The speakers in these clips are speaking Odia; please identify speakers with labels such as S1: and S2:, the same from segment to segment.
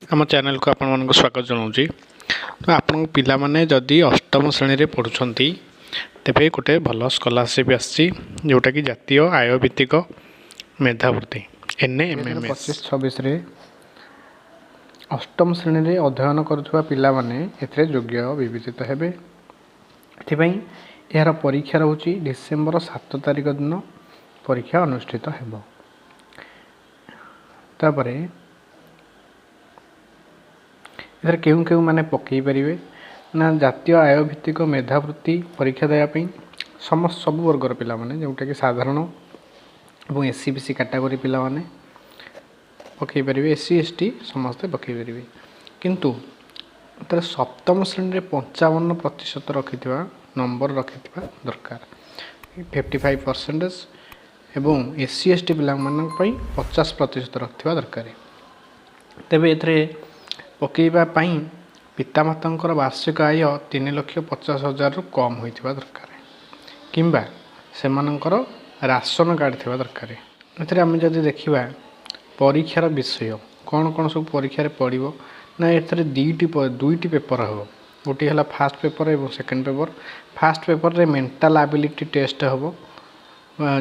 S1: ଆମ ଚ୍ୟାନେଲକୁ ଆପଣମାନଙ୍କୁ ସ୍ୱାଗତ ଜଣାଉଛି। ତ ଆପଣଙ୍କ ପିଲାମାନେ ଯଦି ଅଷ୍ଟମ ଶ୍ରେଣୀରେ ପଢ଼ୁଛନ୍ତି, ତେବେ ଗୋଟେ ଭଲ ସ୍କଲାରସିପ୍ ଆସିଛି, ଯେଉଁଟାକି ଜାତୀୟ ଆୟ ଭିତ୍ତିକ ମେଧାବୃତ୍ତି ଏନ୍ ଏମ୍ ଏମ୍।
S2: 25-26ରେ ଅଷ୍ଟମ ଶ୍ରେଣୀରେ ଅଧ୍ୟୟନ କରୁଥିବା ପିଲାମାନେ ଏଥିରେ ଯୋଗ୍ୟ ବିବେଚିତ ହେବେ। ଏଥିପାଇଁ ଏହାର ପରୀକ୍ଷା ରହୁଛି, ଡିସେମ୍ବର 7 ତାରିଖ ଦିନ ପରୀକ୍ଷା ଅନୁଷ୍ଠିତ ହେବ। ତାପରେ ଏଥିରେ କେଉଁ କେଉଁମାନେ ପକାଇ ପାରିବେ ନା, ଜାତୀୟ ଆୟ ଭିତ୍ତିକ ମେଧାବୃତ୍ତି ପରୀକ୍ଷା ଦେବା ପାଇଁ ସମସ୍ତ ସବୁ ବର୍ଗର ପିଲାମାନେ, ଯେଉଁଟାକି ସାଧାରଣ ଏବଂ S E B C category ପିଲାମାନେ ପକାଇ ପାରିବେ, ଏସ୍ ସି, ଏସ୍ ଟି ସମସ୍ତେ ପକାଇ ପାରିବେ। କିନ୍ତୁ ଏଥିରେ ସପ୍ତମ ଶ୍ରେଣୀରେ 55% ରଖିଥିବା ନମ୍ବର ରଖିଥିବା ଦରକାର, 55%, ଏବଂ ଏସ୍ ସି, ଏସ୍ ଟି ପିଲାମାନଙ୍କ ପାଇଁ 50% ରଖିଥିବା ଦରକାର। ତେବେ ଏଥିରେ ପକାଇବା ପାଇଁ ପିତାମାତାଙ୍କର ବାର୍ଷିକ ଆୟ 3,50,000ରୁ କମ୍ ହୋଇଥିବା ଦରକାର କିମ୍ବା ସେମାନଙ୍କର ରାସନ କାର୍ଡ଼ ଥିବା ଦରକାର। ଏଥିରେ ଆମେ ଯଦି ଦେଖିବା ପରୀକ୍ଷାର ବିଷୟ, କ'ଣ କ'ଣ ସବୁ ପରୀକ୍ଷାରେ ପଡ଼ିବ ନା, ଏଥିରେ ଦୁଇଟି ପେପର୍ ହେବ। ଗୋଟିଏ ହେଲା ଫାର୍ଷ୍ଟ ପେପର୍ ଏବଂ ସେକେଣ୍ଡ ପେପର୍। ଫାର୍ଷ୍ଟ ପେପର୍ରେ ମେଣ୍ଟାଲ୍ ଆବିଲିଟି ଟେଷ୍ଟ ହେବ,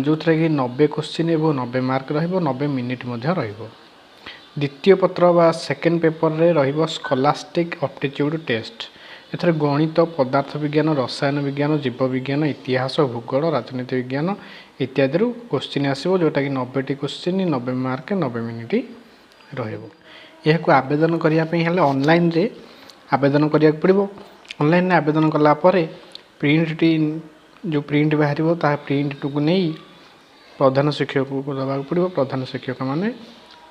S2: ଯେଉଁଥିରେ କି 90 କୋଶ୍ଚିନ୍ ଏବଂ 90 ମାର୍କ ରହିବ, 90 ମିନିଟ୍ ମଧ୍ୟ ରହିବ। ଦ୍ୱିତୀୟ ପତ୍ର ବା ସେକେଣ୍ଡ ପେପର୍ରେ ରହିବ ସ୍କଲାଷ୍ଟିକ୍ ଅପ୍ଟିଚ୍ୟୁଡ଼୍ ଟେଷ୍ଟ। ଏଥିରେ ଗଣିତ, ପଦାର୍ଥ ବିଜ୍ଞାନ, ରସାୟନ ବିଜ୍ଞାନ, ଜୀବ ବିଜ୍ଞାନ, ଇତିହାସ, ଭୂଗୋଳ, ରାଜନୀତି ବିଜ୍ଞାନ ଇତ୍ୟାଦିରୁ କୋଶ୍ଚିନ୍ ଆସିବ, ଯେଉଁଟାକି 90ଟି କୋଶ୍ଚିନ୍, 90 ମାର୍କ, 90 ମିନିଟ୍ ରହିବ। ଏହାକୁ ଆବେଦନ କରିବା ପାଇଁ ହେଲେ ଅନଲାଇନ୍ରେ ଆବେଦନ କରିବାକୁ ପଡ଼ିବ। ଅନଲାଇନ୍ରେ ଆବେଦନ କଲା ପରେ ପ୍ରିଣ୍ଟଟି, ଯେଉଁ ପ୍ରିଣ୍ଟ ବାହାରିବ, ତାହା ପ୍ରିଣ୍ଟଟିକୁ ନେଇ ପ୍ରଧାନ ଶିକ୍ଷକକୁ ଦେବାକୁ ପଡ଼ିବ। ପ୍ରଧାନ ଶିକ୍ଷକମାନେ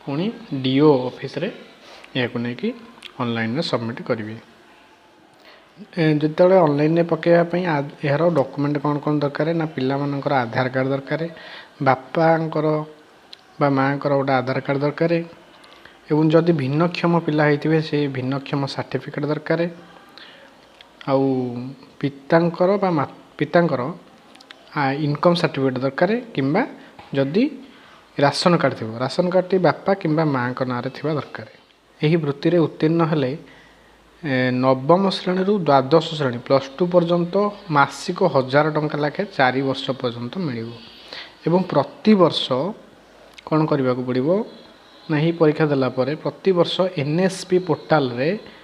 S2: ପୁଣି ଡି ଓ ଅଫିସରେ ଏହାକୁ ନେଇକି ଅନଲାଇନ୍ରେ ସବମିଟ୍ କରିବେ। ଯେତେବେଳେ ଅନଲାଇନ୍ରେ ପକାଇବା ପାଇଁ ଏହାର ଡକୁମେଣ୍ଟ କ'ଣ କ'ଣ ଦରକାର ନା, ପିଲାମାନଙ୍କର ଆଧାର କାର୍ଡ଼ ଦରକାର, ବାପାଙ୍କର ବା ମାଆଙ୍କର ଗୋଟେ ଆଧାର କାର୍ଡ଼ ଦରକାର ଏବଂ ଯଦି ଭିନ୍ନକ୍ଷମ ପିଲା ହେଇଥିବେ, ସେ ଭିନ୍ନକ୍ଷମ ସାର୍ଟିଫିକେଟ୍ ଦରକାର, ଆଉ ପିତାଙ୍କର ବା ପିତାଙ୍କର ଇନକମ୍ ସାର୍ଟିଫିକେଟ୍ ଦରକାର କିମ୍ବା ଯଦି ରାସନ କାର୍ଡ଼ ଥିବ, ରାସନ କାର୍ଡ଼ଟି ବାପା କିମ୍ବା ମାଆଙ୍କ ନାଁରେ ଥିବା ଦରକାର। ଏହି ବୃତ୍ତିରେ ଉତ୍ତୀର୍ଣ୍ଣ ହେଲେ ନବମ ଶ୍ରେଣୀରୁ ଦ୍ୱାଦଶ ଶ୍ରେଣୀ, +2 ପର୍ଯ୍ୟନ୍ତ ମାସିକ 1000 ଟଙ୍କା ଲେଖାଏଁ 4 ବର୍ଷ ପର୍ଯ୍ୟନ୍ତ ମିଳିବ। ଏବଂ ପ୍ରତିବର୍ଷ କ'ଣ କରିବାକୁ ପଡ଼ିବ ନା, ଏହି ପରୀକ୍ଷା ଦେଲା ପରେ ପ୍ରତିବର୍ଷ ଏନ୍ ଏସ୍ ପି ପୋର୍ଟାଲରେ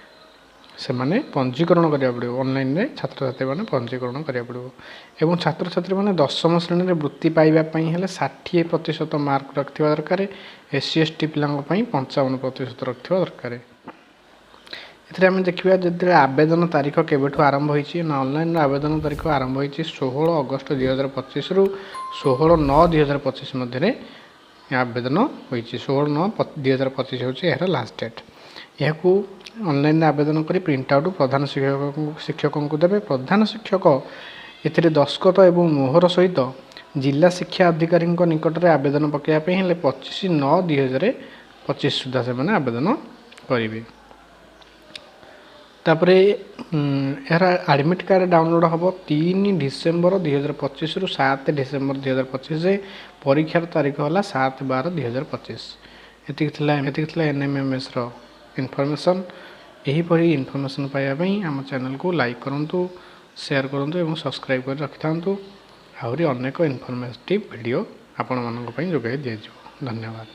S2: ସେମାନେ ପଞ୍ଜୀକରଣ କରିବାକୁ ପଡ଼ିବ। ଅନଲାଇନ୍ରେ ଛାତ୍ରଛାତ୍ରୀମାନେ ପଞ୍ଜୀକରଣ କରିବାକୁ ପଡ଼ିବ। ଏବଂ ଛାତ୍ରଛାତ୍ରୀମାନେ ଦଶମ ଶ୍ରେଣୀରେ ବୃତ୍ତି ପାଇବା ପାଇଁ ହେଲେ 60% ମାର୍କ ରଖିଥିବା ଦରକାର। ଏସ୍ ସି, ଏସ୍ ଟି ପିଲାଙ୍କ ପାଇଁ 55% ରଖିଥିବା ଦରକାର। ଏଥିରେ ଆମେ ଦେଖିବା, ଯେତେବେଳେ ଆବେଦନ ତାରିଖ କେବେଠୁ ଆରମ୍ଭ ହୋଇଛି ନା, ଅନଲାଇନ୍ର ଆବେଦନ ତାରିଖ ଆରମ୍ଭ ହୋଇଛି 16 ଅଗଷ୍ଟ 2025ରୁ 16/9/2025 ମଧ୍ୟରେ ଆବେଦନ ହୋଇଛି। 16/9/2025 ହେଉଛି ଏହାର ଲାଷ୍ଟ ଡେଟ୍। ଏହାକୁ ଅନଲାଇନ୍ରେ ଆବେଦନ କରି ପ୍ରିଣ୍ଟ ଆଉଟ୍ ପ୍ରଧାନ ଶିକ୍ଷକଙ୍କୁ ଦେବେ। ପ୍ରଧାନ ଶିକ୍ଷକ ଏଥିରେ ଦସ୍ତଖତ ଏବଂ ମୋହର ସହିତ ଜିଲ୍ଲା ଶିକ୍ଷା ଅଧିକାରୀଙ୍କ ନିକଟରେ ଆବେଦନ ପକାଇବା ପାଇଁ ହେଲେ 25/9/2025 ସୁଦ୍ଧା ସେମାନେ ଆବେଦନ କରିବେ। ତାପରେ ଏହାର ଆଡ଼ମିଟ୍ କାର୍ଡ଼ ଡାଉନଲୋଡ଼୍ ହେବ 3 ଡିସେମ୍ବର 2025ରୁ 7 ଡିସେମ୍ବର 2025 ଯାଏଁ। ପରୀକ୍ଷାର ତାରିଖ ହେଲା 7/12/2025। ଏତିକି ଥିଲା ଏନ୍ ଏମ୍ ଏମ୍ ଏସ୍ର ଇନଫର୍ମେସନ୍। ଏହିପରି ଇନଫର୍ମେସନ୍ ପାଇବା ପାଇଁ ଆମ ଚ୍ୟାନେଲକୁ ଲାଇକ୍ କରନ୍ତୁ, ସେୟାର କରନ୍ତୁ ଏବଂ ସବସ୍କ୍ରାଇବ୍ କରି ରଖିଥାନ୍ତୁ। ଆହୁରି ଅନେକ ଇନଫର୍ମେଟିଭ୍ ଭିଡ଼ିଓ ଆପଣମାନଙ୍କ ପାଇଁ ଯୋଗାଇ ଦିଆଯିବ। ଧନ୍ୟବାଦ।